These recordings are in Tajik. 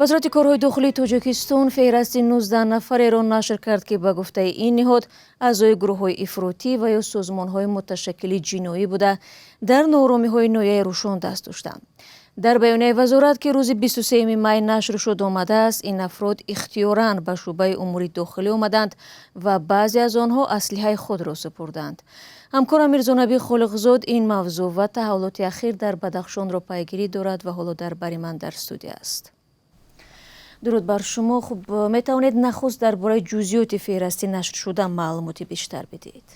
Вазорати корҳои дохилии Тоҷикистон феҳристи 19 нафареро нашр кард, ки ба гуфтаи ин ниҳод аъзои гурӯҳҳои ифротӣ ва ё созмонҳои муташаккили ҷиноӣ буда, дар нооромиҳои ноҳияи Рӯшон даст доштанд. Дар баёнияи вазорат, ки рӯзи 23 май нашр шуд, омадааст, ин афрод ихтиёран ба шӯъбаи умури дохилӣ омаданд ва баъзе аз онҳо аслиҳаи худро супурданд. Ҳамкорам Мирзонабӣ Холиқзод ин мавзӯъ ва таҳаввулоти ахир дар Бадахшонро пайгирӣ дорад ва ҳоло дар бари ман дар студия аст. Дуруд бар шумо. Хуб, метавонед нахуст дар бораи ҷузъиёти феҳристи нашршуда маълумоти бештар бидиҳед?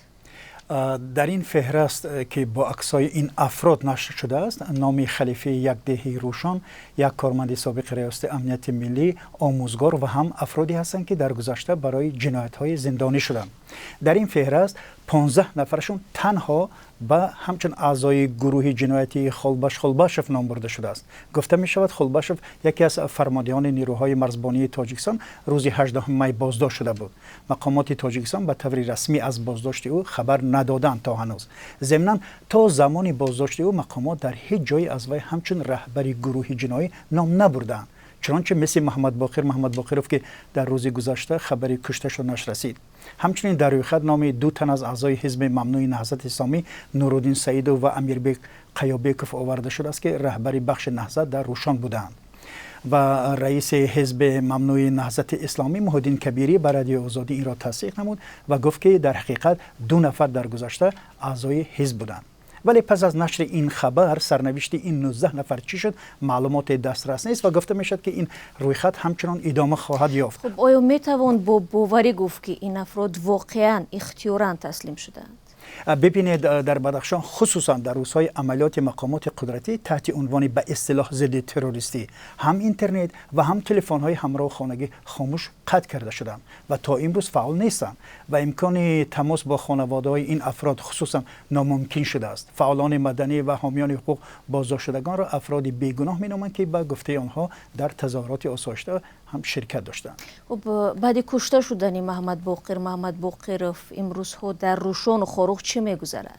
Дар ин феҳрист, ки бо аксҳои ин афрод нашр шудааст, номи халифаи як деҳи Рӯшон, як корманди собиқи Риёсати амнияти миллӣ, омӯзгор ва ҳам афроде ҳастанд, ки дар гузашта барои ҷиноятҳои зиндонӣ шуданд. Дар ин феҳрист 15 нафарашон танҳо ба ҳамчун аъзои гурӯҳи ҷиноятии Холбаш Холбашев ном бурда шудааст. Гуфта мешавад, Холбашев, яке аз фармондеҳони нерӯҳои марзбонии Тоҷикистон, рӯзи 18 май боздошт шуда буд. Мақомоти Тоҷикистон ба таври расмӣ аз боздошти ӯ хабар надоданд то ҳанӯз. Зимнан, то замони боздошти ӯ мақомот дар ҳеҷ ҷое аз вай ҳамчун раҳбари гурӯҳи ҷиноӣ ном набурдаанд, чунончи мисли Муҳаммадбоқир Муҳаммадбоқиров, ки дар рӯзи гузашта хабари кушта шуданаш расид. Ҳамчунин дар рӯйхат номи ду тан аз аъзои ҳизби мамнӯи Наҳзати Исломӣ, Нуруддин Саидов ва Амирбек Қаёбеков, оварда шудааст, ки раҳбари бахши Наҳзат дар Рӯшон буданд. Ва раиси ҳизби мамнӯи Наҳзати Исломӣ, Муҳиддин Кабирӣ, ба Радиои Озодӣ инро тасдиқ намуд ва гуфт, ки дар ҳақиқат ду нафар дар гузашта аъзои ҳизб буданд. Вале пас аз нашри ин хабар сарнавишти ин 19 нафар чӣ шуд, маълумоти дастрас нест ва гуфта мешавад, ки ин рӯйхат ҳамчунон идома хоҳад ёфт. Хуб, оё метавон бо боварӣ гуфт, ки ин афрод воқеан ихтиёран таслим шудаанд? Бибинед, дар Бадахшон, хусусан дар рӯзҳои амалиёти мақомоти қудратӣ таҳти унвони ба истилоҳ зидди террористӣ, ҳам интернет ва ҳам телефонҳои ҳамроҳу хонагӣ хомӯш қатъ карда шуданд ва то имрӯз фаъол нестанд ва имкони тамос бо хонаводаҳои ин афрод хусусан номумкин шудааст. Фаъолони маданӣ ва ҳомиёни ҳуқуқ боздоштшудагонро афроди бегуноҳ меноманд, ки ба гуфтаи онҳо дар тазоҳуроти осоишта ҳам ширкат доштанд. Хуб, баъди кушта шудани Маҳаммадбоқир Маҳаммадбоқиров имрӯзҳо дар Рӯшону Хоруғ чӣ мегузарад?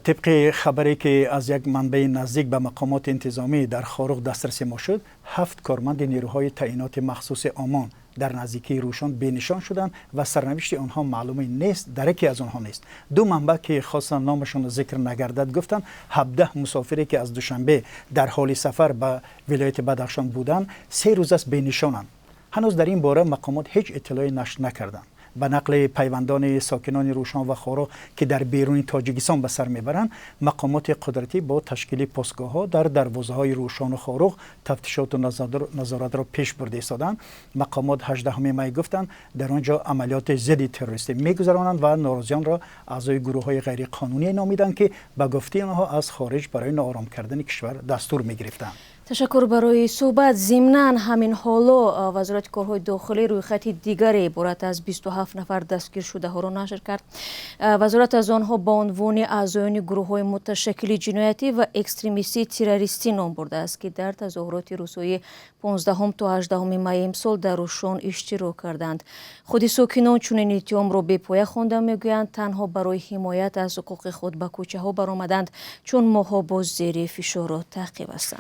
Тибқи хабаре, ки аз як манбаи наздик ба мақомоти интизомӣ дар Хоруғ дастраси мо шуд, ҳафт корманди нерӯҳои таъиноти махсуси ОМОН дар наздикии Рӯшон бенишон шуданд ва сарнавишти онҳо маълуме нест, дараке аз онҳо нест. Ду манбаъ, ки хостанд номашонро зикр нагардад, гуфтанд, 17 мусофире, ки аз Душанбе дар ҳоли сафар ба вилояти Бадахшон буданд, 3 рӯз аст бенишонанд. Ҳанӯз дар ин бора мақомот ҳеҷ иттилоъе нашр накарданд. Ба нақли пайвандони сокинони Рӯшон ва Хоруғ, ки дар беруни Тоҷикистон ба сар мебаранд, мақомоти қудратӣ бо ташкили постгоҳҳо дар дарвозаҳои Рӯшону Хоруғ тафтишоту назоратро пеш бурда истоданд. Мақомот 18 май гуфтанд, дар он ҷо амалиёти зидди террористӣ мегузаронанд ва норозиёнро аъзои гурӯҳҳои ғайриқонуние номиданд, ки ба гуфтаи онҳо аз хориҷ барои ноором кардани кишвар дастур мегирифтанд. Ташаккур барои суҳбат. Зимнан, ҳамин ҳоло Вазорати корҳои дохилӣ рӯйхати дигаре иборат аз 27 нафар дастгиршудаҳоро нашр кард. Вазорат аз онҳо ба унвони аъзоёни гурӯҳҳои муташаккили ҷиноятӣ ва экстремистии террористӣ ном бурдааст, ки дар тазоҳуроти рӯзҳои 15 то 18 майи имсол дар Рӯшон иштирок карданд. Худи сокинон чунин иттиҳомро бепоя хонда, мегӯянд, танҳо барои ҳимоят аз ҳуқуқи худ ба кӯчаҳо баромаданд, чун моҳҳо боз зери фишору таъқиб ҳастанд.